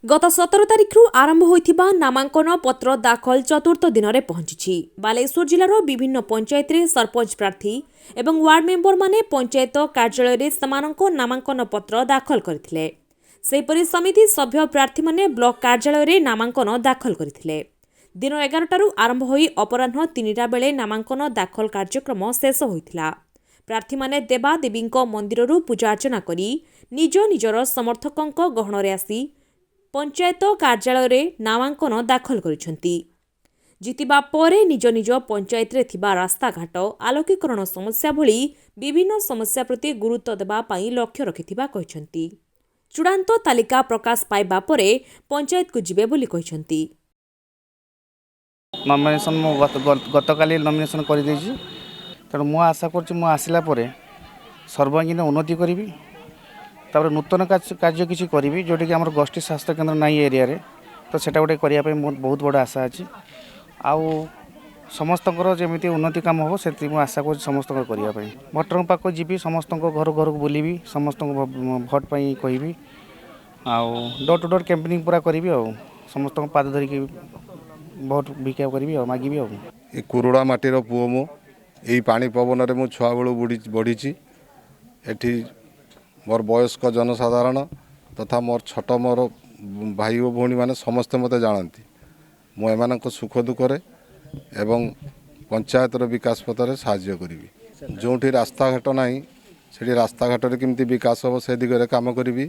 ଗତ 17 ତାରିଖରୁ ଆରମ୍ଭ ହୋଇଥିବା ନାମାଙ୍କନ ପତ୍ର ଦାଖଲ ଚତୁର୍ଥ ଦିନରେ ପହଞ୍ଚିଛି। ବାଲେଶ୍ୱର ଜିଲ୍ଲାର ବିଭିନ୍ନ ପଞ୍ଚାୟତରେ ସରପଞ୍ଚ ପ୍ରାର୍ଥୀ ଏବଂ ୱାର୍ଡ ମେମ୍ବରମାନେ ପଞ୍ଚାୟତ କାର୍ଯ୍ୟାଳୟରେ ସେମାନଙ୍କ ନାମାଙ୍କନ ପତ୍ର ଦାଖଲ କରିଥିଲେ। ସେହିପରି ସମିତି ସଭ୍ୟ ପ୍ରାର୍ଥୀମାନେ ବ୍ଲକ କାର୍ଯ୍ୟାଳୟରେ ନାମାଙ୍କନ ଦାଖଲ କରିଥିଲେ। ଦିନ 11ଟାରୁ ଆରମ୍ଭ ହୋଇ ଅପରାହ୍ନ 3ଟା ବେଳେ ନାମାଙ୍କନ ଦାଖଲ କାର୍ଯ୍ୟକ୍ରମ ଶେଷ ହୋଇଥିଲା। ପ୍ରାର୍ଥୀମାନେ ଦେବାଦେବୀଙ୍କ ମନ୍ଦିରରୁ ପୂଜାର୍ଚ୍ଚନା କରି ନିଜ ନିଜର ସମର୍ଥକଙ୍କ ଗହଣରେ ଆସି ପଞ୍ଚାୟତ କାର୍ଯ୍ୟାଳୟରେ ନାମାଙ୍କନ ଦାଖଲ କରିଛନ୍ତି। ଜିତିବା ପରେ ନିଜ ନିଜ ପଞ୍ଚାୟତରେ ଥିବା ରାସ୍ତାଘାଟ, ଆଲୋକୀକରଣ ସମସ୍ୟା ଭଳି ବିଭିନ୍ନ ସମସ୍ୟା ପ୍ରତି ଗୁରୁତ୍ୱ ଦେବା ପାଇଁ ଲକ୍ଷ୍ୟ ରଖିଥିବା କହିଛନ୍ତି। ଚୂଡ଼ାନ୍ତ ତାଲିକା ପ୍ରକାଶ ପାଇବା ପରେ ପଞ୍ଚାୟତକୁ ଯିବେ ବୋଲି କହିଛନ୍ତି। ନମିନେସନ୍ ମୁଁ ଗତକାଲି ନମିନେସନ୍ କରିଦେଇଛି। ତେଣୁ ମୁଁ ଆଶା କରୁଛି, ମୁଁ ଆସିଲା ପରେ ସର୍ବାଙ୍ଗୀନ ଉନ୍ନତି କରିବି। ତାପରେ ନୂତନ କାର୍ଯ୍ୟ କିଛି କରିବି, ଯେଉଁଟାକି ଆମର ଗୋଷ୍ଠୀ ସ୍ୱାସ୍ଥ୍ୟ କେନ୍ଦ୍ର ନାହିଁ ଏରିଆରେ, ତ ସେଇଟା ଗୋଟେ କରିବା ପାଇଁ ମୋର ବହୁତ ବଡ଼ ଆଶା ଅଛି। ଆଉ ସମସ୍ତଙ୍କର ଯେମିତି ଉନ୍ନତି କାମ ହେବ, ସେତିକି ମୁଁ ଆଶା କରୁଛି ସମସ୍ତଙ୍କର କରିବା ପାଇଁ। ଭୋଟରଙ୍କ ପାଖକୁ ଯିବି, ସମସ୍ତଙ୍କ ଘର ଘରକୁ ବୁଲିବି, ସମସ୍ତଙ୍କୁ ଭୋଟ ପାଇଁ କହିବି ଆଉ ଡୋର୍ ଟୁ ଡୋର୍ କ୍ୟାମ୍ପେନିଂ ପୁରା କରିବି ଆଉ ସମସ୍ତଙ୍କ ପାଦ ଧରିକି ଭୋଟ ଭିକ୍ଷା କରିବି ଆଉ ମାଗିବି ଆଉ। ଏ କୁରୁଡ଼ା ମାଟିର ପୁଅ ମୁଁ। ଏଇ ପାଣି ପବନରେ ମୁଁ ଛୁଆବେଳୁ ବଢ଼ିଛି। ଏଠି ମୋର ବୟସ୍କ ଜନସାଧାରଣ ତଥା ମୋର ଛୋଟ ମୋର ଭାଇ ଓ ଭଉଣୀମାନେ ସମସ୍ତେ ମୋତେ ଜାଣନ୍ତି। ମୁଁ ଏମାନଙ୍କ ସୁଖ ଦୁଃଖରେ ଏବଂ ପଞ୍ଚାୟତର ବିକାଶ ପଥରେ ସାହାଯ୍ୟ କରିବି। ଯେଉଁଠି ରାସ୍ତାଘାଟ ନାହିଁ, ସେଠି ରାସ୍ତାଘାଟରେ କେମିତି ବିକାଶ ହେବ, ସେ ଦିଗରେ କାମ କରିବି।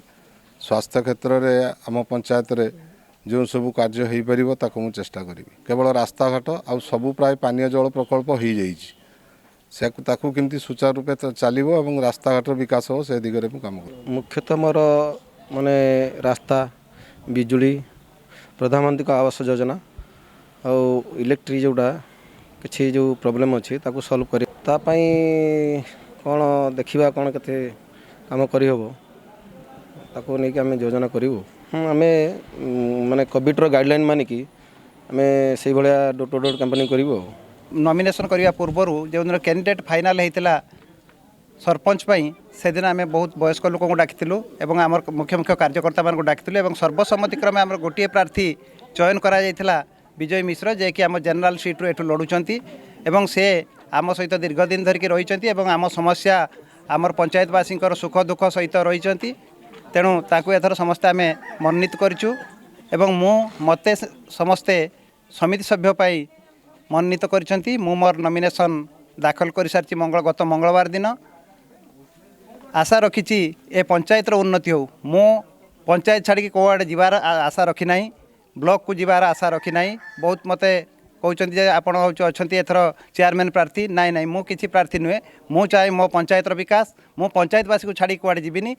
ସ୍ୱାସ୍ଥ୍ୟ କ୍ଷେତ୍ରରେ ଆମ ପଞ୍ଚାୟତରେ ଯେଉଁ ସବୁ କାର୍ଯ୍ୟ ହୋଇପାରିବ, ତାକୁ ମୁଁ ଚେଷ୍ଟା କରିବି। କେବଳ ରାସ୍ତାଘାଟ ଆଉ ସବୁ ପ୍ରାୟ ପାନୀୟ ଜଳ ପ୍ରକଳ୍ପ ହୋଇଯାଇଛି। ସେ ତାକୁ କେମିତି ସୁଚାରୁ ରୂପେ ଚାଲିବ ଏବଂ ରାସ୍ତାଘାଟର ବିକାଶ ହେବ, ସେ ଦିଗରେ ମୁଁ କାମ କରିବି। ମୁଖ୍ୟତଃ ମୋର ମାନେ ରାସ୍ତା, ବିଜୁଳି, ପ୍ରଧାନମନ୍ତ୍ରୀଙ୍କ ଆବାସ ଯୋଜନା ଆଉ ଇଲେକ୍ଟ୍ରିକ୍ ଯେଉଁଟା କିଛି ଯେଉଁ ପ୍ରୋବ୍ଲେମ୍ ଅଛି, ତାକୁ ସଲ୍ଭ କରି ତା ପାଇଁ କ'ଣ ଦେଖିବା, କ'ଣ କେତେ କାମ କରିହେବ, ତାକୁ ନେଇକି ଆମେ ଯୋଜନା କରିବୁ। ଆମେ ମାନେ କୋଭିଡ଼ର ଗାଇଡ଼ଲାଇନ୍ ମାନିକି ଆମେ ସେଇଭଳିଆ ଡୋର୍ ଟୁ ଡୋର୍ କ୍ୟାମ୍ପେନିଂ କରିବୁ ଆଉ। ନମିନେସନ୍ କରିବା ପୂର୍ବରୁ ଯେଉଁଦିନ କ୍ୟାଣ୍ଡିଡେଟ୍ ଫାଇନାଲ୍ ହେଇଥିଲା ସରପଞ୍ଚ ପାଇଁ, ସେଦିନ ଆମେ ବହୁତ ବୟସ୍କ ଲୋକଙ୍କୁ ଡାକିଥିଲୁ ଏବଂ ଆମର ମୁଖ୍ୟ ମୁଖ୍ୟ କାର୍ଯ୍ୟକର୍ତ୍ତାମାନଙ୍କୁ ଡାକିଥିଲୁ ଏବଂ ସର୍ବସମ୍ମତି କ୍ରମେ ଆମର ଗୋଟିଏ ପ୍ରାର୍ଥୀ ଚୟନ କରାଯାଇଥିଲା, ବିଜୟ ମିଶ୍ର, ଯିଏକି ଆମ ଜେନେରାଲ ସିଟ୍ରୁ ଏଠୁ ଲଢ଼ୁଛନ୍ତି ଏବଂ ସେ ଆମ ସହିତ ଦୀର୍ଘ ଦିନ ଧରିକି ରହିଛନ୍ତି ଏବଂ ଆମ ସମସ୍ୟା, ଆମର ପଞ୍ଚାୟତବାସୀଙ୍କର ସୁଖ ଦୁଃଖ ସହିତ ରହିଛନ୍ତି। ତେଣୁ ତାଙ୍କୁ ଏଥର ସମସ୍ତେ ଆମେ ମନୋନୀତ କରିଛୁ ଏବଂ ମୁଁ ମୋତେ ସମସ୍ତେ ସମିତି ସଭ୍ୟ ପାଇଁ ମନୋନୀତ କରିଛନ୍ତି। ମୁଁ ମୋର ନମିନେସନ୍ ଦାଖଲ କରିସାରିଛି ଗତ ମଙ୍ଗଳବାର ଦିନ। ଆଶା ରଖିଛି ଏ ପଞ୍ଚାୟତର ଉନ୍ନତି ହେଉ। ମୁଁ ପଞ୍ଚାୟତ ଛାଡ଼ିକି କେଉଁଆଡ଼େ ଯିବାର ଆଶା ରଖିନାହିଁ, ବ୍ଲକକୁ ଯିବାର ଆଶା ରଖିନାହିଁ। ବହୁତ ମୋତେ କହୁଛନ୍ତି ଯେ ଆପଣ ହେଉଛି ଅଛନ୍ତି ଏଥର ଚେୟାରମ୍ୟାନ୍ ପ୍ରାର୍ଥୀ। ନାଇଁ ନାଇଁ, ମୁଁ କିଛି ପ୍ରାର୍ଥୀ ନୁହେଁ। ମୁଁ ଚାହେଁ ମୋ ପଞ୍ଚାୟତର ବିକାଶ। ମୁଁ ପଞ୍ଚାୟତବାସୀକୁ ଛାଡ଼ିକି କୁଆଡ଼େ ଯିବିନି।